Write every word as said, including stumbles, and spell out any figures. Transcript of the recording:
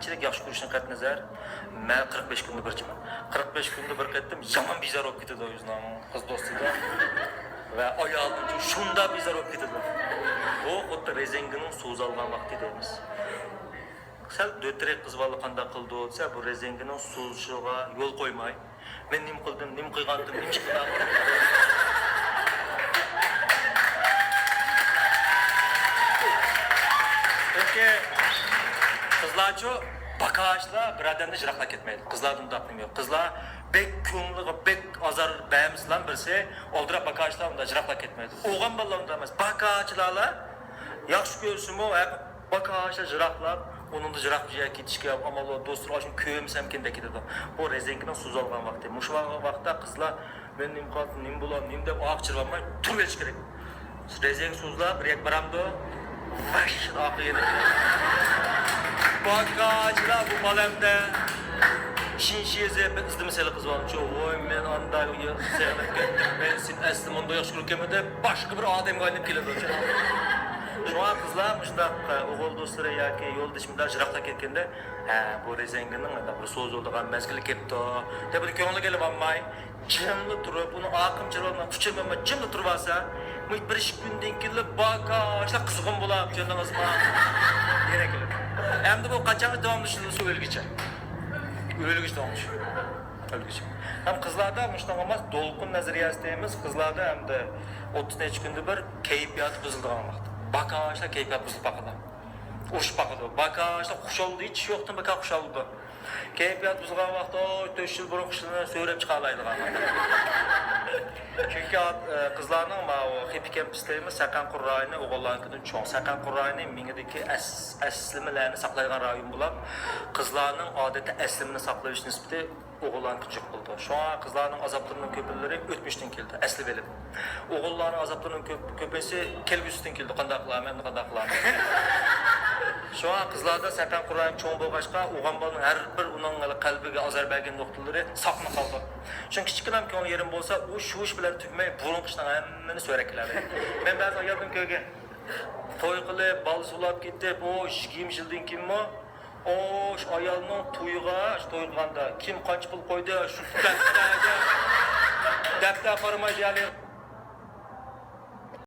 كىشىلىك ياخشى كۆرۈشتىن قەتئىينەزەر، مەن قىرىق بەش كۈندە بىر چىمەن. قىرىق بەش كۈندە بىر قېتىم يامان بىزار بولۇپ كېتىدۇ ئۆزىنىڭ قىز دوستىدا. ۋە ئايالىنىڭ شۇنداق بىزار بولۇپ كېتىدۇ. بۇ خۇددى رېزىنكىنىڭ سۇزالغان ۋاقتى دەيمىز. سەل دۆترەك قىز بالا قانداق قىلىدۇ دېسە، بۇ رېزىنكىنىڭ سۇزۇشىغا يول قويماي، مەن نېمە قىلدىم، نېمە قىلغانتىم، نېمە ئىش قىلدىم؟ چۈنكى قىزلارچۇ، باكاچىلار بىر ئادەمدىن يىراقلاپ كەتمەيدۇ. قىزلاردا ئۇنداق نېمە يوق. قىزلار بەك كۆڭلىگە بەك ئازار بەرمىسىلەم بىرسى، ئالدىراپ باكاچىلار ئۇنداق يىراقلاپ كەتمەيدۇ. ئوغۇل بالىلار ئۇنداق ئەمەس. باكاچىلارلا ياخشى كۆرسىمۇ، ھە، باكاچىلار يىراقلاپ، ئۇنىڭدا يىراق بىر يەرگە كېتىشكە ئامال بار، دوستلار ئاشۇنى كۆرمىسەمكىن دەپ كېتىدۇ. بۇ رېزىنكىنىڭ سۇزالغان ۋاقتى. مۇشۇ ۋاقىتتا قىزلار، مەن نېمە قىلاتتىم، نېمە بولاتتىم، نېمە دەپ ئاخىرى چىدىۋالماي تۇرۇۋېلىش كېرەك. رېزىنكا سۇزۇلۇپ، بىر يەرگە بارامدۇ، ۋاش ئاقى يەنە. باكاچىلار بۇ بالامدا شىنشىزى بىر ئىزدىمە سېلى قىز بالىچۇ. ۋوي، مەن ئاندا سېغىنىپ كەتتىم. مەن سېنى ئەسلى مۇنداق ياخشى كۆرگەنمىدىم. باشقا بىر ئادەمگە ئايلىنىپ كېلىدۇ. شۇڭا قىزلار مۇشۇنداق، ئوغۇل دوستلىرى ياكى يولدىشى مۇنداق يىراقلاپ كەتكەندە، ھە، بۇ رېزىنكىنىڭ بىر سوزۇلىدىغان مەزگىلى كەپتۇ دەپ بۇنى كۆڭلىگە ئېلىۋالماي، جىملا تۇرۇپ، ئۇنى ئاقىم چىرىۋالماي، قۇچۇرماي، جىملا تۇرۇۋالسا، مۇشۇ بىر ئىككى كۈندىن كېيىنلا باكاشلا قىزغىن بولاپ، چۈشەندىڭىزمۇ؟ يەنە كېلىپ. ئەمدى بۇ قاچانغا داۋاملىشىدۇ؟ ئۆلگۈچە. ئۆلگۈچە داۋاملىشىدۇ. ئۆلگۈچە. ھەم قىزلاردا مۇشۇنىڭغا ماس دولقۇن نەزەرىيەسى دەيمىز. قىزلاردا ئەمدى ئوتتۇز نەچچە كۈندە بىر كەيپىياتى بۇزۇلىدىغان ۋاقىت. باكاشلا كەيپىيات بۇزۇلۇپ باقىدۇ. ئۇرۇشۇپ باقىدۇ. باكاشلا خۇشال، ھېچ ئىش يوقتىن باكا خۇشال بولىدۇ. كەيپىيات بۇزۇلغان ۋاقىتتا، ئۇ تۆت يىل بۇرۇن خۇشىنى سۆرەپ چىقالايدىغان. چۈنكى، ئە، قىزلارنىڭ ماۋۇ خىپپىكەمپۇس دەيمىز، سەقەنقۇر رايونى ئوغۇللارنىڭكىدىن چوڭ. سەقەنقۇر رايونى مېڭىدىكى ئەس-، ئەسلىمىلەرنى ساقلايدىغان رايون بولۇپ، قىزلارنىڭ ئادەتتە ئەسلىمىنى ساقلاۋېلىش نىسبىتى ئوغۇللارنىڭكىدىن جىق بولىدۇ. شۇڭا قىزلارنىڭ ئازابلىرىنىڭ كۆپىنچىلىرى ئۆتمۈشتىن كېلىدۇ، ئەسلىۋېلىپ. ئوغۇللارنىڭ ئازابلىرىنىڭ كۆپ-، كۆپىنچىسى كەلگۈسىدىن كېلىدۇ، قانداق قىلارمەن، قانداق قىلارمەن. شۇڭا قىزلاردا سەقەنقۇر رايونى چوڭ بولغاچقا، ئوغۇل بالىنىڭ ھەر بىر ئۇنىڭ قەلبىگە ئازار بەرگەن نۇقتىلىرى ساقلىنىپ قالىدۇ. چۈنكى كىچىككىنە كۆڭۈل يېرىم بولسا، ئۇ شۇ ئىش بىلەن تۈگىمەي، بۇرۇنقى ئىشنىڭ ھەممىنى سۆرەپ كېلەلەيدۇ. مەن بەزى ئايالدىن كۆرگەن، توي قىلىپ، بالىسى ئۇلاپ كېتىپ، ئۇ يىگىرمە يىلدىن كېيىنمۇ، ئۇ شۇ ئايالنىڭ تويىغا، شۇ توي قىلغاندا كىم قانچە پۇل قويدى، شۇ دەپتەرگە، دەپتەر قارىماي دېيەلەيدۇ.